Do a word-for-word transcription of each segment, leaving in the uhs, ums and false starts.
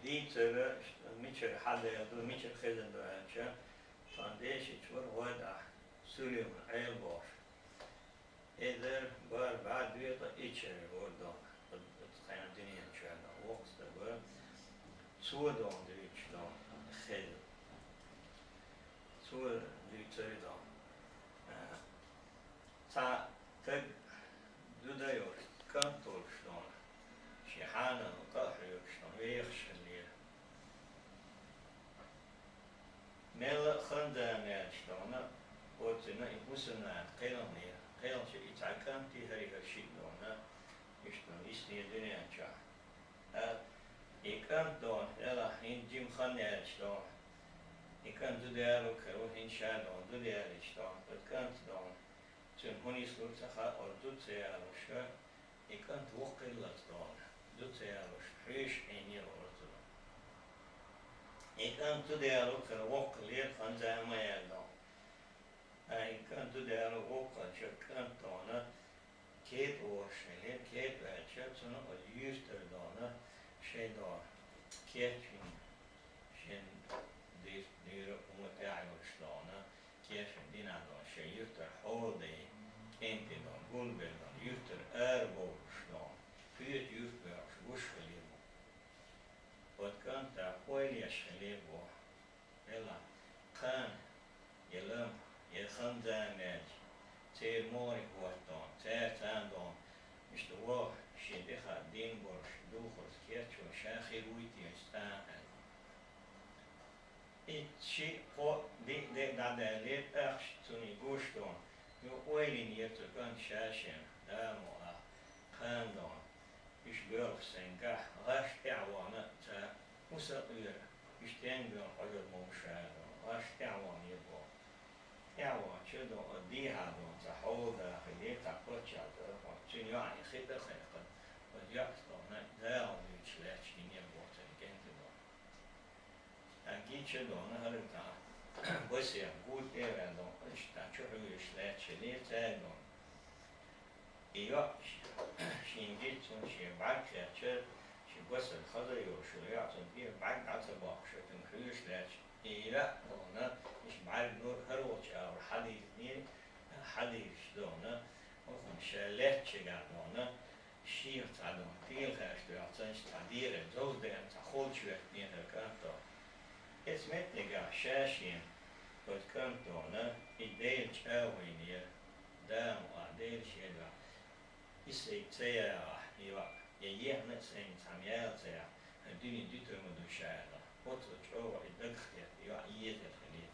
Дийцар, мичара хьадаьлла ду, мичара хезна ду аьлча, тхан дешича вара гӀода Сулейман Ӏела бохуш. Эзар бархӀ бӀе доьзткъа иччара вара дона, оцу кхаьна дуьнен чоьнна воккха стаг вара, цо дона дуьйцуш дона хезна. Цо дуьйцура дона. Цхьа стаг зуда йолуш, кӀант волуш дона, шен хьанал къа а хьоьгуш дона, вехаш хиллера. Мелла а хан-зама яьлча дона, оццуьнан и мусульманан кхелхинера, кхелхича и цхьа кӀант а, хӀара и хӀара шиъ дона, иштта йиснера дуьнен чохь. ТӀаккха и кӀант дона, делахь, хӀинца жима хан яьлча дона, и кӀант зуда яло кхер ву, хӀинца ша дона, зуда ялийча дона, оцу кӀанта дона, цуьнан хӀун йиснарг ца хаьа, оцу зуда ца ялош, и кӀант воккха хиллалц дона, зуда ца ялош, хьоьжуш Ӏийнера вара цунах. И кӀант зуда яло кхер воккха хиллера, хан-зама яьлла дона. Ткъа и кӀант зуда яло воккха хилча, кӀант дона, кетӀа волуш хиллера, кетӀа ваьлча, цунна оцу юьртара дона, шайн дона, кечвина, шен дийриг нуьйра а, хӀума тӀехь а йолуш дона, кечвина дийнахь дона, шайн юьртара хьоладай, кӀентий дона, гулбелла дона, юьртара арабовлуш дона, кхечу юьрта боьлхуш гуш хиллера. Оцу кӀанта ойла еш хиллера боху. Делахь, кхана, я лам, я хан-зама яьлча, церан могӀарехь хӀотта дона, цаьрца цхьаьна дона, иштта ваха, шен тӀехь дин болуш, духарца кечвина, ша хир вуй те цкъа а аьлла. И шиъ, кхоъ, диъ де а дӀадаьллера, тӀаккха цунна и гуш дона, юха ойла йинера цу кӀанта ша-шена, Дала мукъ лахь, кхана дона, уьш боьлхуш сайна гахь, гӀаш тӀаьхьа вахана а ца, хӀун са а къера, уьш стенга доьлху хьожур ма ву ша дона, гӀаш тӀаьхьа ваханера боху. ТӀаьхьа вахча дона, дехьа дона, цхьа хьолада хилира, цхьа паччахьалла тӀе а хӀотту, цуьнан йоӀана хи тӀе а кхайкхина, оцу йоӀас дона, Дала дуьйцуш лаьтташ гинера боху цуьнан кӀентий дона. ТӀаккха гича дона, хӀара цхьа басех гур тӀе а ваьлла дона, иштта чу хьоьжуш лаьтташ хиллера цаьрга дона. И йоӀ шена гича, цунна шен бӀаьрг кхечча, шен басар хаза йолуш йолу йоӀ цунна тӀера бӀаьрг дӀа ца боккхуш, цуьнга хьоьжуш лаьтташ. И йоӀ дона, иштта бӀаьрг нур хӀара волчу агӀор хьадийтинера, хьадийцича дона, хӀокхунна ша лаьтташ шегахь дона, шех цхьа дона, тӀелхаьрча доьхцанча цхьа дегӀе зовза деана цхьа холчу веттинера кӀанта. Эцу меттигехь ша-шена оцу кӀанта дона, и Дела чӀагӀо йинера, Дала мукъ лахь, Дела шен дуьхьа, и сайга ца ягӀахь, и йоӀ, я ехна а сайна цхьамма яла ца яхь, хӀара дуьне дуьтур ма ду ша аьлла. Оццул чӀогӀа и дагах кхетта йоӀ езар хилира.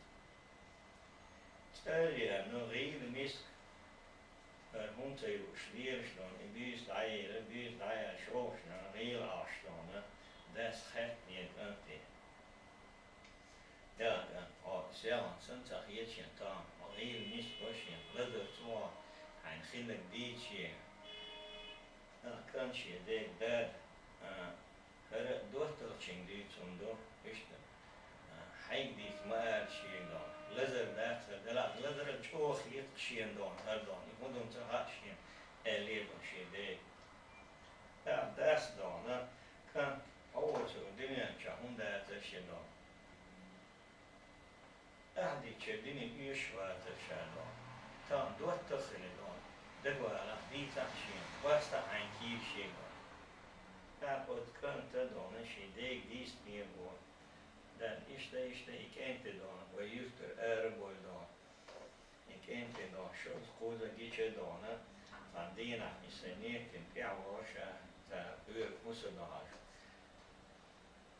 ЦӀа а лерина, гӀийла миска, хӀара хӀума ца юуш лелаш дона, и буьйса дӀаелира, буьйса дӀаяьлла шовхаш дона, гӀийла Ӏаш дона, дас хаьттинера кӀанте. Дела кӀант, хьо селхана санна ца хета шена тахана, хьо гӀийла миска ву, шена лазар ца вахана, хьайна хилларг дийца шега. Дела кӀант шен дега, дада, а, хӀара доттагӀчуьнга дуьйцу хӀума ду, иштта, а, хьайга дийца ма ала шега дона. Лазар дац хӀара, делахь лазарал чӀогӀа хета шена дона, хӀара дона, и хӀун ду ца хаьа шена, аьллера дона шен дега. ТӀаккха дас дона, кӀант, хьо воцург дуьнен чохь хӀунда дацара шен дона? Ахьа дийцича дуьне оьшуш вацара ша дона. Тахана доттагӀа хили дона. Дагавалахь, дийцахь шена, вастахь хьайна кийра шега дона. ТӀаккха оцу кӀанта дона шен дега дийцинера боху. Дада, иштта, иштта, и кӀентий дона, вай юьртара ара а бой дона. И кӀентий дона, шозза-кхузза гича дона, цхьана дийнахь и сайн некъан тӀехь вахара ша, цара оьгӀаз хӀун са до хьажа.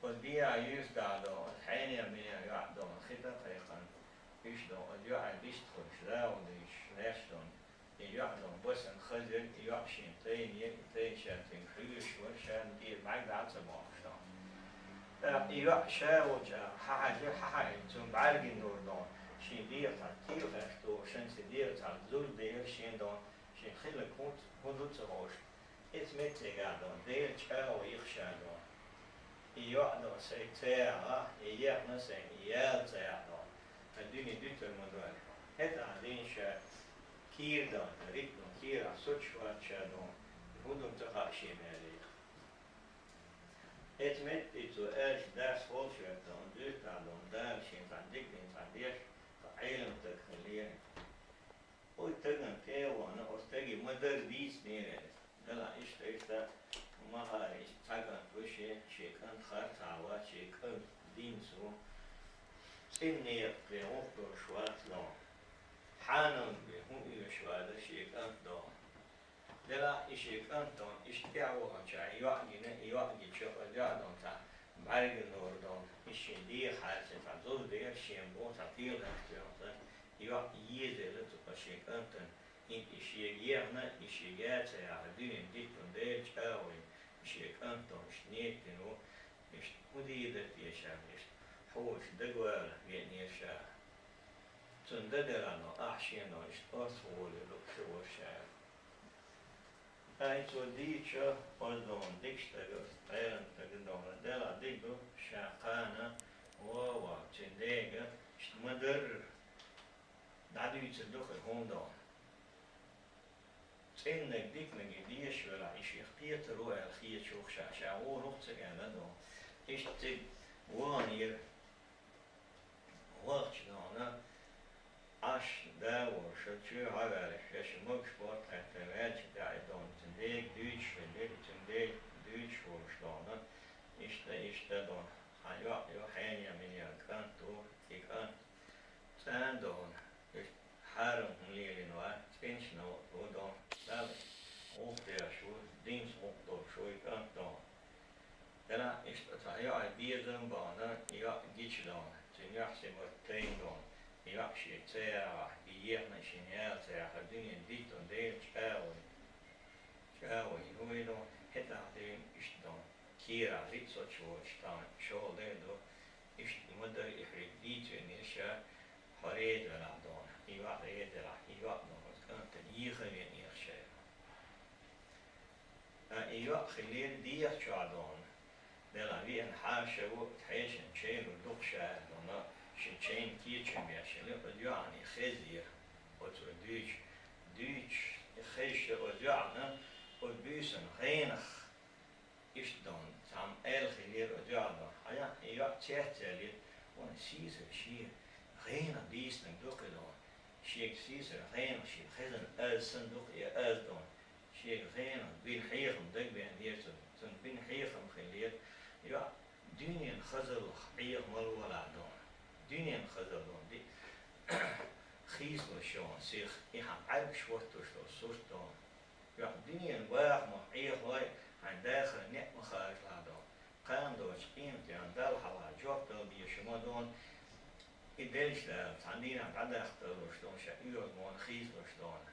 Оцу беха юьртахь дона, оцу хьенех бинехь йоӀ дона, хи тӀе а кхайкхина, уьш дона, оцу йоӀана вистхуьлуш, Дала дуьйцуш лаьтташ дона. И йоӀ дона, басана хазира, и йоӀ шена тайнера, и тайна ша цуьнга хьоьжуш вара, ша тӀера бӀаьрг дӀа а ца боккхуш дона. ТӀаккха и йоӀ ша волчу агӀор хьахьаьжира, хьахьаьжча, цуьнан бӀаьргина нур дона, шен дегӀа цхьа тӀелхаьрча догӀуш санна, шен дегӀа цхьа зур делира шена дона, шен хилларг хӀун, хӀун ду ца хууш. Эцу меттигехь дона, Делан чӀагӀо йиха ша дона. И йоӀ дона, сайга ца ягӀахь, и ехна сайна, и яла ца яхь дона, хӀара дуьне дуьтур ма ду аьлла. ХӀетахь дийна ша кийра дона, ритман кийрахь сучуш вац ша дона, хӀун ду ца хаьа шена аьлла. Эцу метте цо аьлча дас волчуьнга дона, зуьртахь дона, Дала шен цхьа дика дина цхьа деш, цхьа Ӏелам стаг хилира. Оцу стагана тӀе а вахана, оцу стаге ма-дарра дийцинера аьлла. Делахь иштта, иштта, ма-хаъара, иштта цхьа кӀант ву шен, шен кӀант харцахь вац, шен кӀант динца ву. ЦӀена некъа бен гӀуллакх долуш вац дона. Хьанал бен хӀун оьшуш вацара шен кӀант дона. Делахь и шен кӀант дона, иштта тӀаьхьа ваханчохь и йоӀ гина, и йоӀ гича, оцу йоӀа дона цхьа бӀаьрганора дона, и шен дегӀа хьаьрчина цхьа зуда дера шен боху, цхьа тӀелхьаш тоьхна санна, и йоӀ езаелла цу шен кӀантана, хӀинца и шега ехна, и шега яц яхар дуьненан диттан дела чӀагӀо йина, и шен кӀант дона иштта некъ дина ву, иштта хӀун дийр дара те ша, иштта хьоьжуш дагавала веанера ша. Цунна дан делахь дона, ахь шена дона, иштта орцахволийла лууш вара ша. Ай, цо дийцича, оцу дона дикачу стага, Ӏелам стага дона, делахь дика ду, ша кхана, вон а вон, цуьнан дега, иштта ма-дарра дӀадуьйцур ду хир хӀума дона. ЦӀеннаг, диканиг и дезаш велахь, и шех кхетар ву аьлла хеташ ву ша, ша гӀур ву-кх ца аьлла дона. Иштта цига ваханера, вахча дона, Ӏаш да волуш, чоьхьа а ваьлла, шаьш могуш боху тхаьттара ваьлча тӀехь и дона, цуьнан дега дуьйцуш хилира, цуьнан дега дуьйцуш волуш дона, иштта, иштта дона, хьан йоӀ ю, хьенех мел яьлла кӀант ву, и кӀант цӀена дона, уьш хьарам хӀума лелийна вац, цӀеначу новкъа ву дона, Далла гӀуллакх деш ву, динца гӀуллакх долуш ву и кӀант дона. Делахь иштта цхьа йоӀе безам а бахана, и йоӀ гича дона, цуьнан юьхь-сибат тайна дона, и йоӀ шега ца яхахь, и ехна а шена яла ца яхахь, дуьненан диттан дела чӀагӀо йина, чӀагӀо йина ву и дона, хӀетахь дуьйна иштта дона, кийрахь риъ соцуш воцуш тахана шолгӀа де а ду, иштта ма-дарра и хьоьга дийца веанера ша, хьо реза велахь дона, и йоӀ реза велахь, и йоӀ дона оцу кӀантана еха а веанера ша. Ткъа и йоӀ хилира дехачохь дона, делахь веана хьаша ву, хьешан чай ву дукха ша аьлла дона, шен чайна кечам беш хилла, оцу йоӀана и хезира, оцо дуьйцуш, дуьйцуш, и хезча оцу йоӀана, оцу буьйсанна гӀенах иштта дона, цхьамма аьлла хилира оцу йоӀа дона, хьан йоӀ, и йоӀ цецъяьллера, вайн сийсара шен гӀенах дийцинарг ду-кх и дона, шега сийсара гӀенах шен хезна аз санна ду-кх и аз дона. Шега гӀенах бина хьехам дагабеанера цунна. Цунна бина хьехам хилира, йоӀ, дуьненан хазаллах Ӏеха ма лолахь дона. Дуьненан хазалла дона, ди-, хийцалуш йолу сих, и хьан Ӏаьргаш хӀоттош долу сурт дона. ЙоӀ, дуьненан бахамах Ӏехалой, хьайн дахаран некъ ма хажалахь дона. Кхана доцчу къематдийнахь Далла хьалха жоп дала безаш ма дона, и делча Дала цхьана дийнахь дӀадаккха далуш дона, ша оьгӀаз ма вон хийцалуш дона.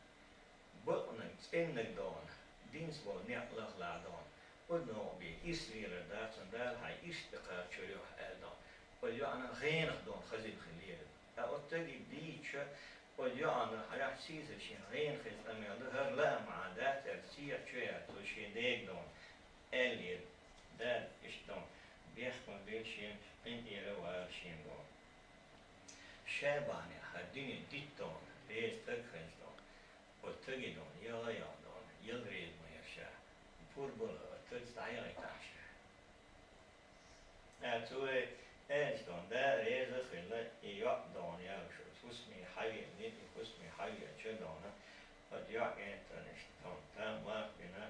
Бакънаг, цӀеннаг дона, динца болу некъ лахалахь дона, оцу новкъа бен ирс лелар дац, цунна Дала хьайн ирс тӀекхачор ю аьлла дона. Оцу йоӀана гӀенах дона хазина хилира. Ткъа оцу стаге дийцича, оцу йоӀана, хьан йоӀ сийсара шен гӀенах хезна къамел ду, хӀара лаам Ӏа дац аьлла, сехьа чу яьлла цо шен дега дона аьллера, Дада, иштта дона, бехк ма бина шена, къинтӀера а вала шена дона. Ша бахьанехь хӀара дуьне диттон, реза стаг хезна дона. Оцу стаге дона, яла а яла дона, яла реза ма яра ша. Пурба а, оцу стаге дӀаяхийтахь ша. Ткъа цо аьлча дона, да реза а хилла, и йоӀ дона яла шу, хӀусаме хьавеанера, и хӀусаме хьавеача дона, оцу йоӀ кӀентана иштта дона, там марх бина,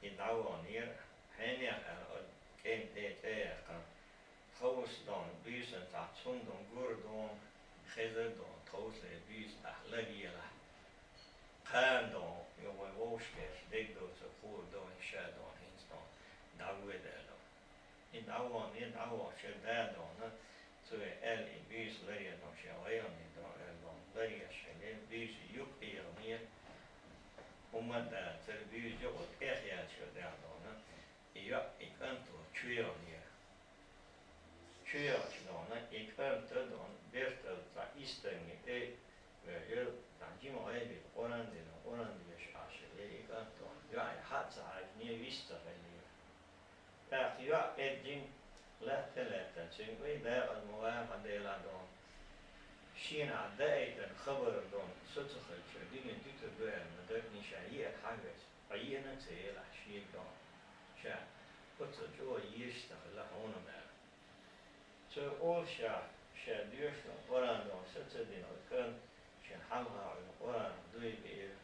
и дӀаваханера, хьенех аьлла, оцу кӀентан тӀе а яьккхина. Тховса дона, буьйсанна цхьа цунна дона гур дона, хезар дона, тховсале буьйса ахь лагаелахь. Кхана дона, йогӀу вовшахкхеташ, дерг доцург хуур дона, ша дона, хӀинца дона, дӀавоьду аьлла. И дӀавахана, и дӀавахча да дона, цо аьлла, и буьйса ларъе дона, шен гӀайгӀане дона аьлла дона, ларъеш хилира, буьйса юкъ эгӀанера, хӀумма а дацара, буьйса юкъа тӀехъяьлча дона, и йоӀ, и кӀант чу яханера. Чу яхча дона, и кӀант а дона, бертал цхьа истагна тӀе а вевлла, цхьа жима гӀайбина Къуръан дина, Къуръан дешаш Ӏаш хилира и кӀант дона. ЙоӀе хьа а ца хьаьжнера, вист ца хилира. ТӀаккха йоӀ, эцу жима латта а лаьттина, цуьнга: «Вай, декъаза ма вала хьан, Делахь, дона. Шена ахь даийтина хабар дона, со ца хилча, дуьне дуьтур ду аьлла ма дара, ша еана хьан веца, ткъа еана а ца елахь шега дона. Ша Оццул чӀогӀа езаш ца хилла хьуна, аьлар. Цо олуш, ша доьшуш долу Къуръан дон са ца дина, оцу кӀанта шен хьалха Ӏуьллу Къуръан дуй биира.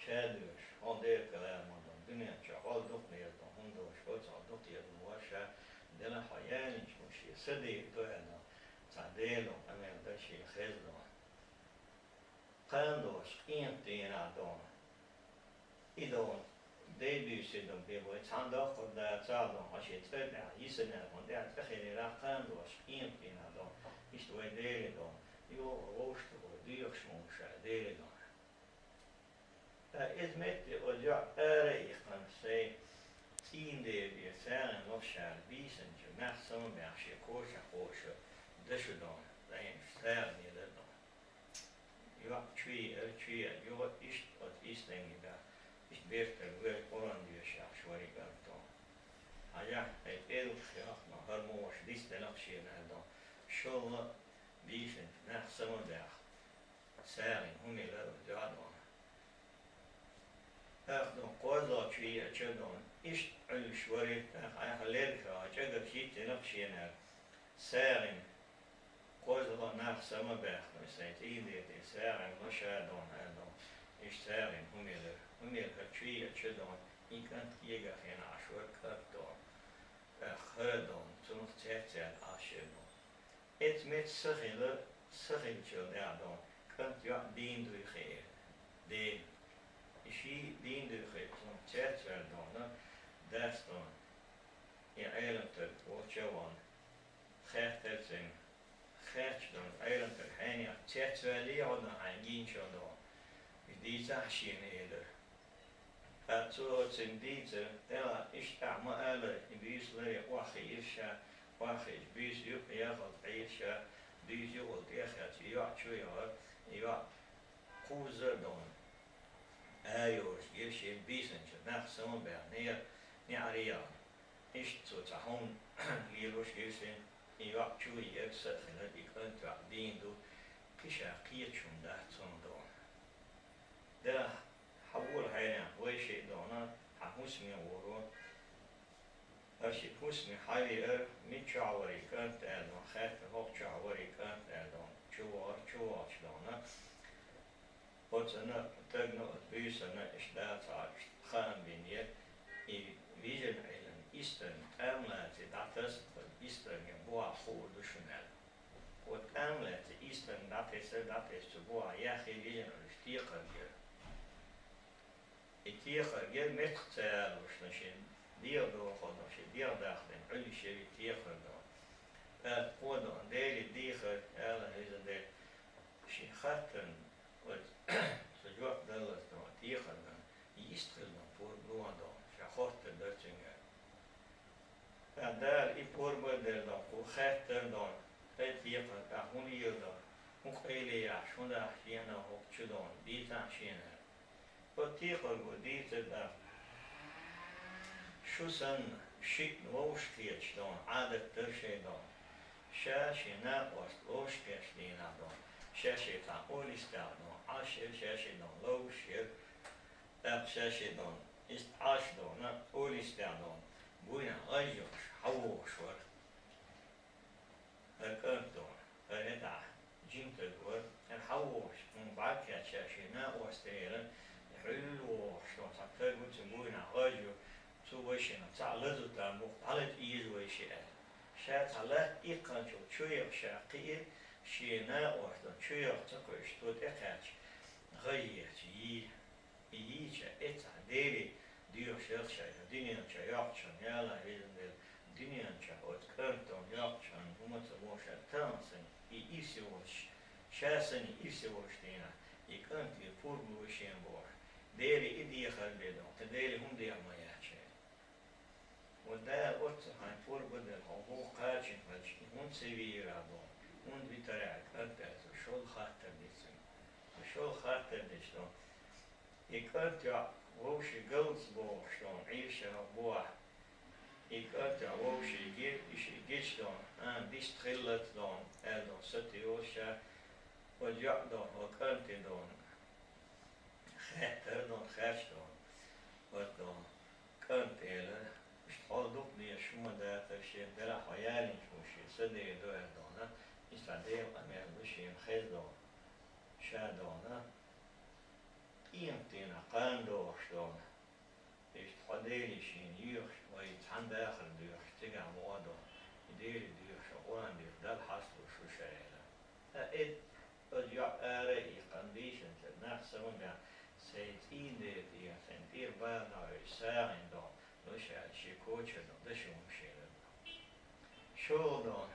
Ша доьшуш, хьо Делан калам ма дон, дуьнен чохь хьол дукха деза дон, хӀунда аьлча оццул дукха деза вара ша, делахь хьо ялийча, хӀун шен са дийр ду аьлла, цхьа Делан къамел дан шен хеза дон. Кхана долуш къематдийнахь дон. И дон, дай буьйса дон бен вай, цхьана доккхур дацахь дон, хьо шен цӀа тӀехь йисинархьун тӀехь цӀа хилийрахь, кхана долуш къематдийнахь дон. Иштта вай Деле дон, йогӀу вовшахтухур доьхуш ву ша Деле дон. Ткъа иза метте оцу йоӀ ара а иккхина, сайн цӀийнан дера бен сагӀина лохуш аьлла, бийсанчу нах самабаьхна шен кошахь кхоша даша дон, дайна сагӀина елар дон. ЙоӀ чу еара, чу еа, юха иштта оцу йистенга баьхна, иштта бертара вер Къуръан доьшуш вара и кӀант дон. Хьажахь, ай пӀелгаш яхна, хӀара муха дицделахь шена аьлла дон. ШолгӀа бийсанчу нах самабаьхна, сагӀина хӀума елар оцу йоӀа дон. ТӀаккха дон кхозлагӀа чу еача дон, иштта Ӏуьллуш вара, тӀаккха айхьа лерга хьо чӀагар хӀиттинарх шена аьлла, сагӀина кхозлагӀа нах самабаьхна, сайн цӀийнан дера тӀе сагӀина ло ша дон аьлла дон, иштта сагӀина хӀума елар. ХӀума елла хӀара чу еача дон, и кӀант кегахь хиъна Ӏаш вара кӀант дон. ТӀаккха хӀара дон, цунах цецваьлла Ӏаш яра дон. Эцца меца са хилла, са хиллачул тӀаьхьа дон, кӀант йоӀ дийна дуй хиира Дела. И ший дийна дуй хиъча, цунах цецваьлла дон, дас дон, и Ӏелам тӀера волча а вон, хаьттара цуьнга, хаьттича дон, Ӏелам тӀера хьенех цецваьллий хьо дон хьайна гиначо дон, и дийцахьа шена элира. ТӀаккха цо цуьнга дийцира, делахь иштта ахь ма алара, и буьйса ларъян охьахиира ша, охьахиъча буьйса юкъ яхалц Ӏийра ша, буьйса юкъал тӀехьа хецча, и йоӀ чу яхара, и йоӀ кхузза а дон, а йолуш гира шена, бийсанчу нах самабаьхна, неӀаре яхна. Иштта цо цхьа хӀума лелош гира шена, и йоӀ чу еара, са а хилар, и кӀант йоӀ дийна ду, кхин ша кхеташ хӀума дац цунна дон. Делахь, хьан вола хьенех вай шиъ дон, хьан хӀусаме воро. ХӀара шиъ хӀусаме хьан веара, миччахь вара и кӀант аьлла дон, хаьттара, хӀокху чохь вара и кӀант аьлла дон, чу вахара, чу вахча дон. Оцунна, тагна оцу буьйсанна, иштта дацахь, хаам бинера, и вижина Ӏиллина йистан тӀам лаций дӀатаса, йистан бухахь хуур ду шуна аьлла. Оцу тӀам лаций йистан дӀатесира, дӀатесча цу бухахь яххий вижина Ӏуьллуш текхарг яра. И текхарг яра меттах ца ялош, шен дегӀ дохо дон, шен дегӀ дахдина Ӏуьллуш яра и текхарг дон. ТӀаккха кхо дон, Деле дехар, аьлла, везан Дела, шен хаттарна, оцу, со жоп даллалц дон, текхарг дон, йист хила дон, пурба ло дон, ша хоттур дара цуьнгара. ТӀаккха Дала и пурба а делла дон, кху хаьттара дон, ай текхарг, ахь хӀун лела дон, хӀун къайле яхьаш, хӀун дахьаш, шена хӀокху чу дон, дийцахьа шена. Оцу текхарго дийцар дон. Шу санна, шиъ вовшахкхеташ дон, Ӏадат дара шайн дон. Ша шен накъост вовшахкхеташ дийнахь дон. Ша шен цхьа олиста дон, Ӏаш яра, ша шен дон ловш яра. ТӀаккха ша шен дон, иштта Ӏаш дон, олиста дон, буйнахь гӀаж йохуш, хьан вогӀуш вара. ХӀара кӀант дон, хӀара хӀетахь жима стаг вара, хӀара хьан вогӀуш, хӀунда бӀаьрг кхетта ша шен накъост яра, хьуьлла вогӀуш дон, цхьа стаг ву цу буйнахь гӀаж ю, цу вайшинна цхьаъ лазуттан бухахь дӀалачкъийжа вайша аьлла. Ша цхьа латта иккханчул чу яха ша кхиира, шен накъост дон чу яха ца кхуьуш, цо тӀекхаьчча, гӀаж ехча, йийра. И йийча, эццахь Деле доьхуш яра ша, дуьнен чохь йоккхучунна, ялахь везан Дела, дуьнен чохь оцу кӀант дон йоккхучунна хӀума ца бохуш, тахана санна и ирсе волуш, ша санна и ирсе волуш дийнахь, и кӀант вен пурба ло шена бохуш. Деле и дехар бен дон, кхин Деле хӀума деха ма яц шена. Ва Дала оццу хьайн пурба а делла, хьо муха кхачийна хилча, и хӀунда ца вийра дон, хӀунда витара аьлла кӀант аьлла, цо шолгӀа хаттар дира цуьнга. Цо шолгӀа хаттар дича дон, и кӀант йоӀ вовшийн галдаца богӀуш дон, Ӏийра ша бухахь. И кӀант йоӀ вовшийн гира, и шиъ гича дон, а, дист хиллалц дон, аьлла дон, сатуьйсуш ша, оцу йоӀа дон, хӀокху кӀанте дон, хаьттара дон, хаьттича дон, оцу дон, кӀанта элира, Ца дер ду аьлла дона, иштта Делан къамел ду шена хеза дона. Ша дона, къематдийнахь кхана догӀуш дона. Иштта хьо Деле шена йоьхуш, вай цхьана дахар доьхуш, цигахь ма гӀо дона. И Деле доьхуш, Къуръан доьхуш, Далла хьасталуш ву ша аьлла. Ткъа и, оцу йоӀ ара а иккхина дийшина, нах самагахь, сайн цӀийнан дера тӀера, сайн тӀера бала дӀаоьцуш сагӀина дона, луш аьлла, шен кочара дона, дашо хӀума шена дона. ШолгӀа дона,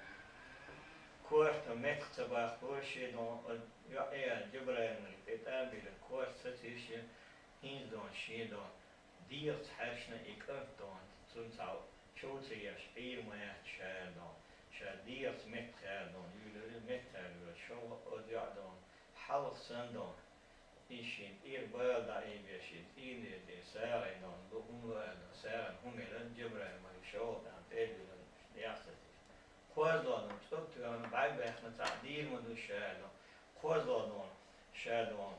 корта метта ца баккхалора шен дона, оцу йоӀе аьлла, Джабраил-малик тӀе тӀам биллина корта сацийра шен, хӀинца дона шен дона, дегӀаца хьаьршина и кӀант дона, цунна цхьа чов ца еш Ӏийр ма яц ша аьлла дона, ша дегӀаца метта аьлла дона, юьйлура, метта аьлла юьйлура, шолгӀа оцу йоӀ дона, хьалха санна дона, и шен тӀера бала дӀаайбеш, шен цӀийнан дера тӀера сагӀина дона, лу хӀума лу аьлла дона, сагӀина хӀума елира, Джабраил-малик шолгӀа тӀам тӀе а биллина, яхсатийра. КхозлагӀа дона, цӀут тоьхна, бӀаьрг баьккхина, цхьаъ дийр ма ду ша аьлла дона, кхозлагӀа дона, ша дона,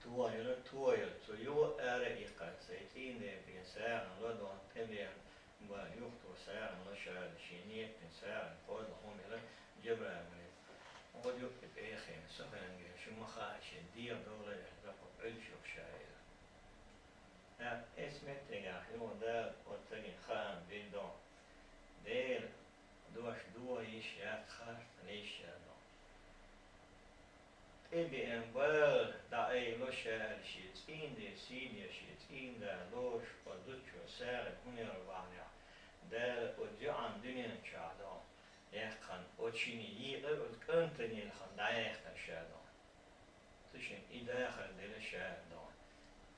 тохийра, тохийра, цу йоӀа ара а иккхина, сайн цӀийнан дера тӀера сагӀина ло дона, тӀебеана бала юхатоха сагӀина ло ша аьлла, шен некъа тӀера сагӀина, кхозлагӀа хӀума елира, Джабраил-малик, хьо юкъе тӀе а хиъна, со хилча, шуна ма хаьа, шен дегӀа догӀу аьлла, даккха Ӏуьллуш ю-кх ша аьлла. ТӀаккха оцу меттигехь юха Дала оцу стагана хаам бира дона, Делан дош доха йиш яц, харц хила йиш яц дона. ТӀебеана бала дӀаайбеш ша аьлла, шен цӀийнан дера сий деш, шен цӀийнан да лоруш, оцу зудчо сагӀина хӀума елар бахьанехь, Дала оцу йоӀана дуьнен чохь дона яьккхина, оцу шинне йийкъира, оцу кӀантана йилхина дӀаяьккхина ша дона. Цу шинна и дахар дина ша дона.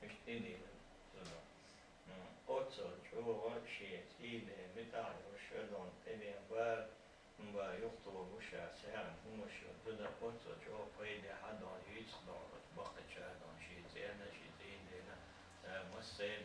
Иштта и дина цо дона. Оццул чӀогӀа шен цӀийнан дера муьтӀахь йолуш ша дона, тӀебеана бала, хӀума бала юхатоха бу ша, сагӀина хӀумаш йолу зуда оццул чӀогӀа пайдехь а дона, йийцахь дона, оцу баккхийчара дона, шен цӀенна, шен цӀийнан дена, а, массеран